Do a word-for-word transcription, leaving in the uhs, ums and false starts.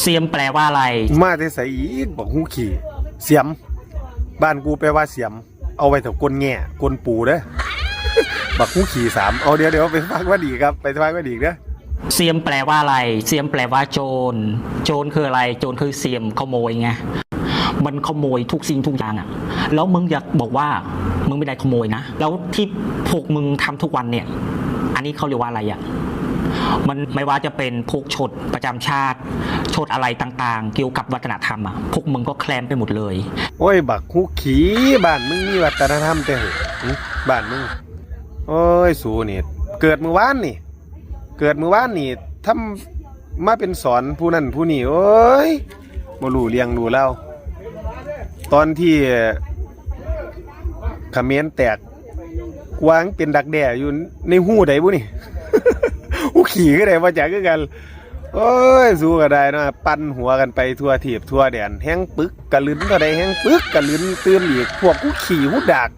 เสียมแปลว่าอะไร มาแต่ไสอีก บักฮูขี้ เสียม บ้านกูแปลว่าเสียม เอาไว้ถ้าก้นแง่ก้นปูเด้อ บักฮูขี้สาม เอาเดี๋ยวเดี๋ยวไปฟังว่าดีครับ ไปฟังว่าดีเด้อ เสียมแปลว่าอะไร เสียมแปลว่าโจร โจรคืออะไร โจรคือเสียมขโมยไง มันขโมยทุกสิ่งทุกอย่างอะแล้วมึงอยากบอกว่ามึงไม่ได้ขโมยนะ แล้วที่พวกมึงทำทุกวันเนี่ย อันนี้เขาเรียกว่าอะไรอะมันไม่ว่าจะเป็นพวกชดประจำชาติ ชดอะไรต่างๆ เกี่ยวกับวัฒนธรรมอะพวกมึงก็แคลมไปหมดเลย โอ้ย บักฮูขี้ บ้านมึงมีวัฒนธรรมแต่เหอะหึบ้านมึง โอ้ย สูนี่ เกิดมื้อวานนี่ เกิดมื้อวานนี่ทำมาเป็นสอนผู้นั่นผู้นี่ โอ้ย บ่รู้เรื่องรู้ราว ตอนที่เขมรแตก กวางเป็นดักแด้อยู่ในฮูใดบุนี่ ฮูขี้คือใด บ่จักคือกัน โอ้ย สูก็ได้เนาะ ปั่นหัวกันไปทั่วทีปทั่วแดน แฮงปึกกะลึนเท่าใด แฮงปึกกะลึนตื่นอีก พวกฮูขี้ฮูดาก